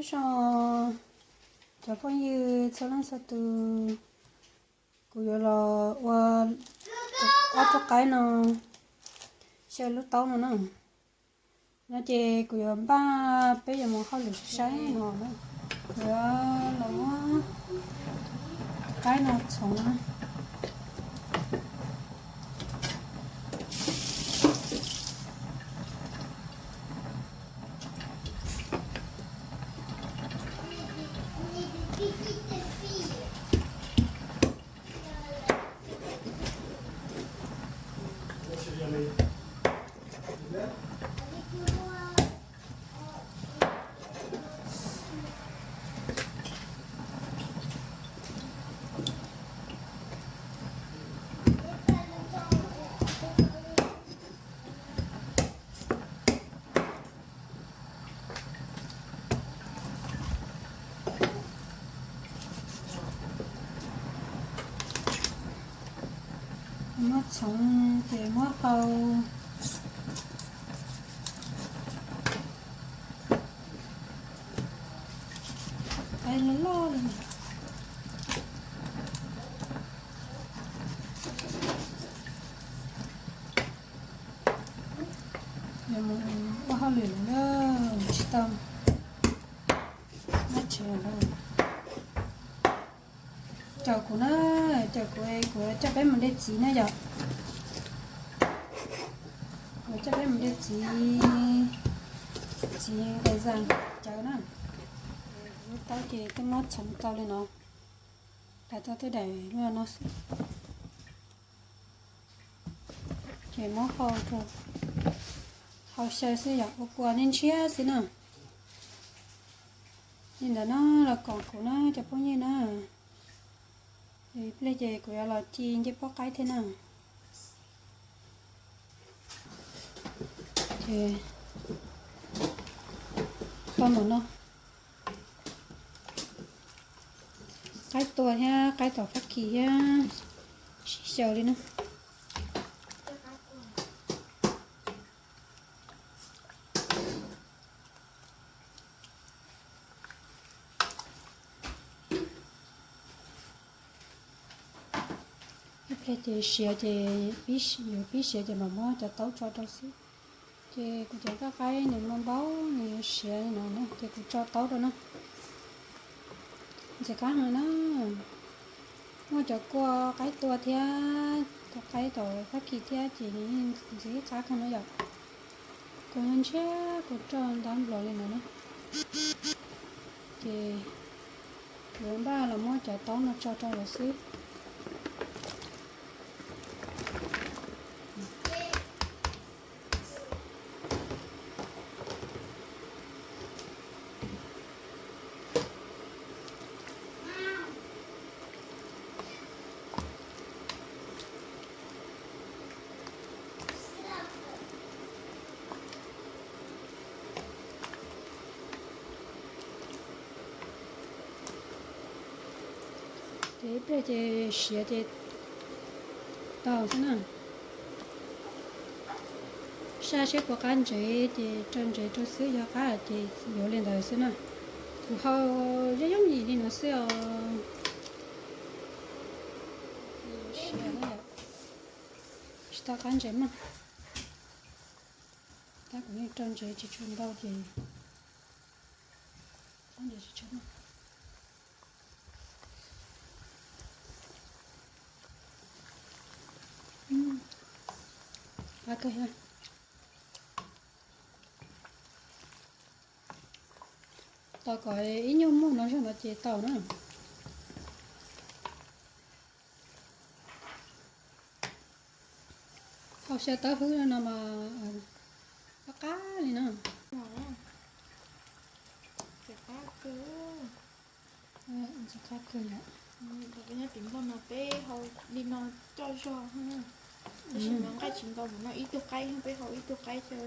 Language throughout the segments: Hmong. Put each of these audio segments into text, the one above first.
Nyob zoo cov phooj ywg txhua leej txhua tus, kuv yuav los ua ob tug qaib no xyaw lub taub no na. No ces kuv yuav npaj peb yuav mus hauj lwm saib no na. Kuv yuav los muab qaib no txhoov na. Muab txhoov ces muab hau. Qaib loj loj li. Yuav mus ua hauj lwm lawm na, tsis tau nyob tsev lawm. Caum kuv na, caum kuv, kuv coj peb mus de txiv na yom. Kuv coj peb mus de txiv, txiv nqaij zaj cawv na. Lub taub ces twb muab txhoov tau li no, hlais tau tej daim luaj no xwb. Ces muab hau rau, hau xyaw xwb yom, ua kua ntshiab ntshiab xwb na. Li ntawd no los koom kuv na cov phooj ywg na. Ib pliag ces kuv yuav los ci ncej puab qaib thiab na. Ces tau ntawm no, qaib tua thiab qaib tom Fab Kis thiab sib xyaw li na. Ib pliag ces siav ces, yuav pib siav ces mam muab cov taub tso rau xwb. Ces kuv cov koj qaib nws muaj npaum nws yuav siav li no na ces kuv tso taub rau na. Ntxim qab heev na. Muaj cov kua qaib tua thiab cov qaib tom Fab Kis thiab ces nws ntxim qab kawg no yom. Kua ntshiab kua roj ntab nplos li no na. Ces yuav npaj los muab cov taub no tso rau lawm xwb. Ces ib pliag ces siav ces tau xwb na. Saj seb puas qab ntsev ces rau ntsev rau xwb, yog qab ces yuav li ntawd xwb na. Kuv hau yooj yooj yim li no xwb os. Tsis tau qab ntsev mas, tab kuv yeej rau ntsev tsis tshua ntau ces qab ntsev tsis tshua ntau. Qab kawg thiab. Tos kom ib nyuag muj no zog no ces tau na. Hau xyaw tawb hwb no mas qab qab li na. Ntxim qab kawg yom. Nyob tim Nplog no peb hau li no coj zog na. Tab sis mas nqaij tsis ntau mus no, ib tug qaib peb hau ib tug qaib xyaw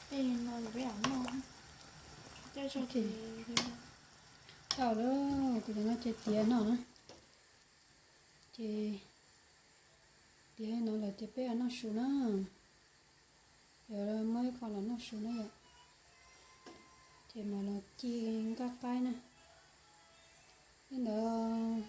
tej no peb lam noj. Coj zog ces li no. Tau lawm, kuv cov no ces tiav no na. Ces tiav no lawm ces peb lam noj su na. Yuav muab ib qho los noj su na yom. Ces mam los ci nkaj qaib na. Li ntawd.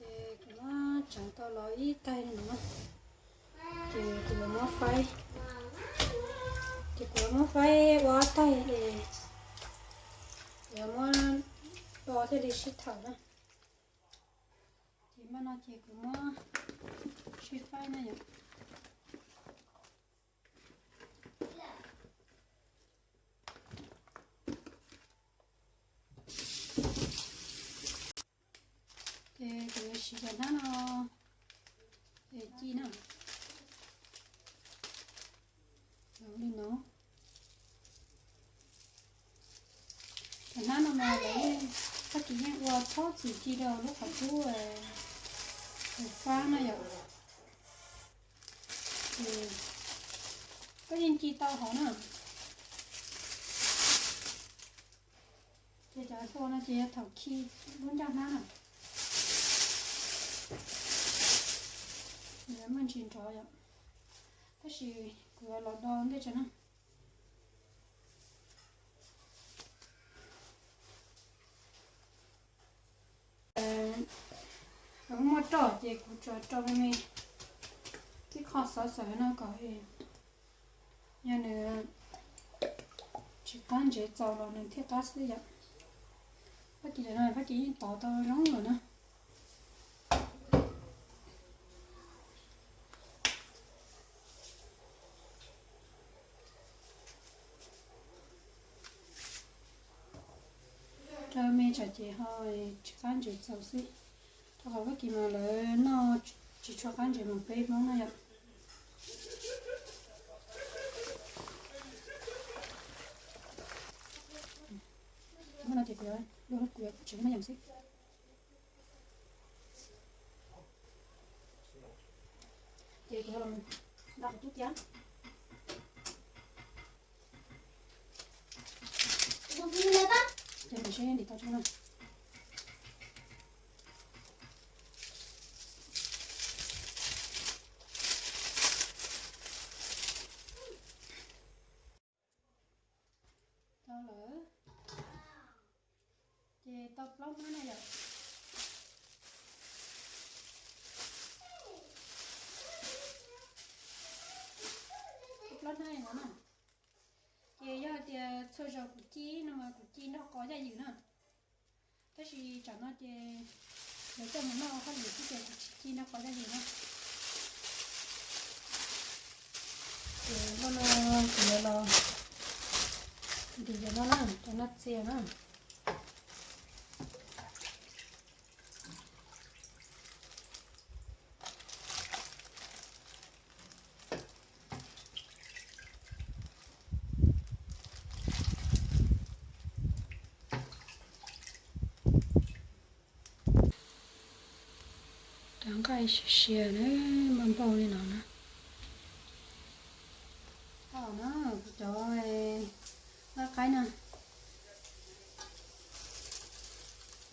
Ces kuv muab tseev tau los ib taig li no, ces kuv yuav muab faib, ces kuv yuav muab faib ua ob taig es kuv yuav muab do thiaj li sib thaum na. Ces npaj no ces kuv muab sib faib na yom. Ces kuv yuav siv cov hnab no ci na. Li no, cov hnab no mas lawv, Fab Kis yeej ua txhob txwm ci rau lub qhov cub fab na yom. Ces koj yeej ci tau hov na. Ces cov hlua no ces yog thaum khi lub ncaj hnab na, nws muaj ntsis nrov yom, tab sis kuv yuav los do ntej tso na. Muaj roj ces kuv tsuas rau me me tib qho xov xwm no kom yog nws tsis qab ntsev txaus los nws thiaj qab xwb yom. Fab Kis no Fab Kis yeej tov tau zoo lawm na. Rau me tsam ces ho tsis qab ntsev txaus xwb, rau qhov Fab Kis mas lawv noj tsis tshua qab ntsev mas peb Hmoob no yom. Muaj no ces kuv yuav, kuv yuav tseev noj yom xwb. Ces kuv yuav los nqa qhov cub cia. Ces mam seb ntim tau tso na. Tau lawm. Ces tau plaub hnab na yom. Tau plaub hnab li no na. Ces yog tias txhua zaus kuv ci no mas kuv ci nrog qos yaj ywm na. Tab sis tsam no ces lawv coj mus noj hauj lwm xwb ces kuv tsis ci nrog qos yaj ywm na. Ces no kuv yuav los ntim cov no na, cov no txias na. Rau Nqaij siav siav na, npau npau li no na. Tau na, kuv cov nqaij qaib na,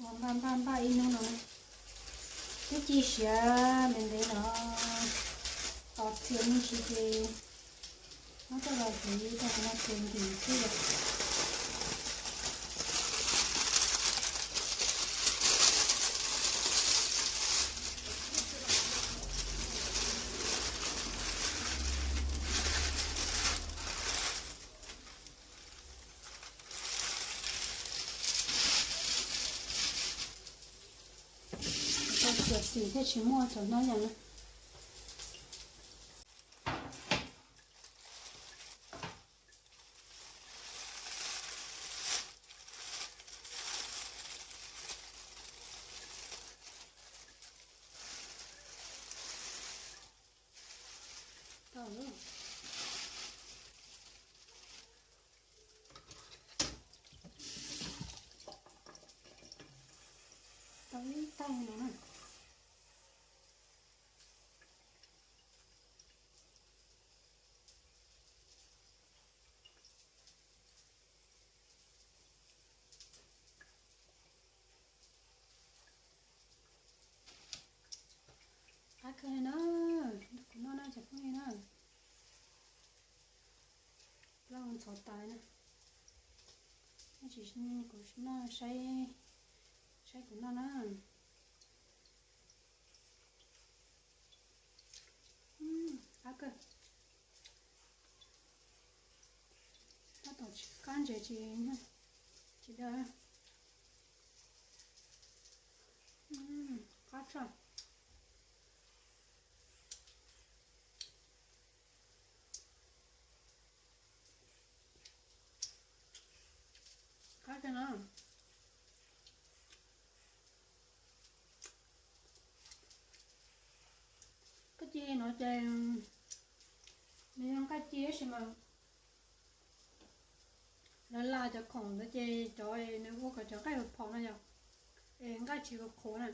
ua npaj npaj npaj ib hnub no na, twb ci siav ntev ntev no, tos txias me ntsis ces muab coj los hliv rau hauv no ces ntim xwb yom. Tau txias xim thiaj tsis muaj cov hnab yas na. Tau lawm. Tau ib taig no na. Qab kawg li na, kuv noj no cov phooj ywg na. Plaub ntxhov tas na. Tsis, kuv noj saib, saib kuv noj na. Qab kawg. Tab tom tsis qab ntses tsis, tsis daw. Qab tshaj. Qab kawg no. Nqaij ci no ces nws yog nqaij ci tab sis mas lawv la cov khoom ntawd ces cov nws ua kom cov nqaij phom no yom, es nqaij tsis qhuav na.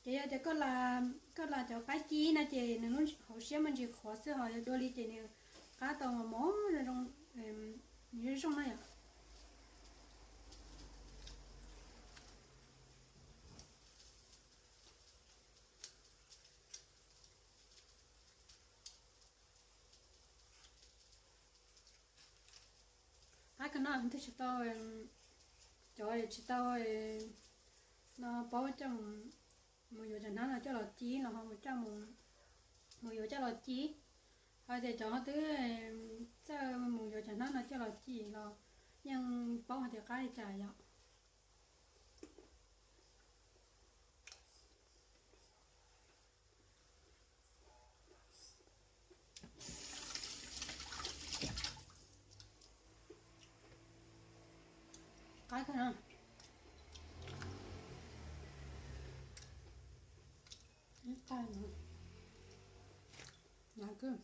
Ces yog tias koj la cov qaib ci no ces nws lub hauv siab muaj ntsis qhuav xwb, ho yog dua li ces nws qab tau mos mos zoo, nws zoo zoo na yom. Qab kawg no, twb tsis tau, cov tsis tau no paub coj mus yuav cov hnab no coj los ci los ho mus coj, mus yuav coj los ci. Ho tias cov twb txawj mus yuav cov hnab no coj los ci los yeej paub hais tias qab li cas yom. Qab kawg no. Ib qab no. Hnyav kawg.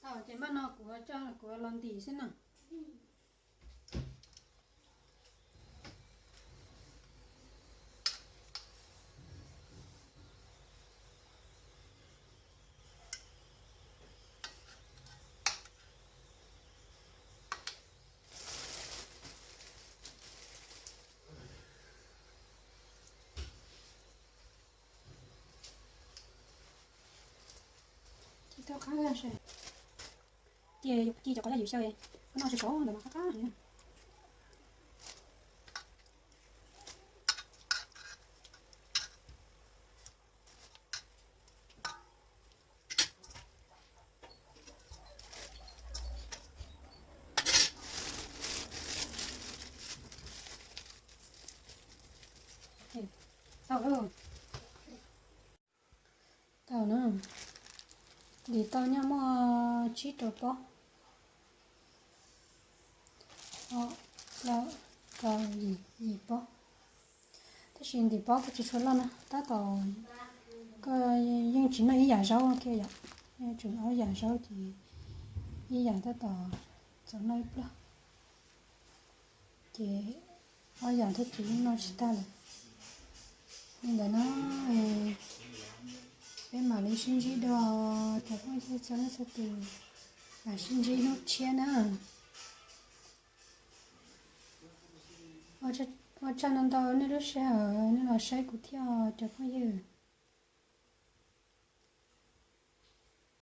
Tau ces npaj no kuv coj kuv los ntim xwb na. Ces yus ci cov qos yaj ywm xyaw, koj noj tsis tau ntawm no qab qab li. Tau lawm. Tau na, ntim tau nyob muaj tsib rau pob, plaub, rau, yim, yim pob. Tab sis ntim pob kuj tsis tshua loj na, tab tom Koj yeej tsis noj ib yam zaub kiag yom, yeej tsuas ob yam zaub ces ib yam tab tom txaus noj ib pluag, ces ob yam thiab ces yeej noj tsis tag lawm. Li ntawd no, peb mam li sib ntsib dua, cov phooj ywg txhua leej txhua tus, mam sib ntsib hnub tshiab na. Ua tsaug ntau ntau nej lub sij hawm nej los saib kuv thiab cov phooj ywg.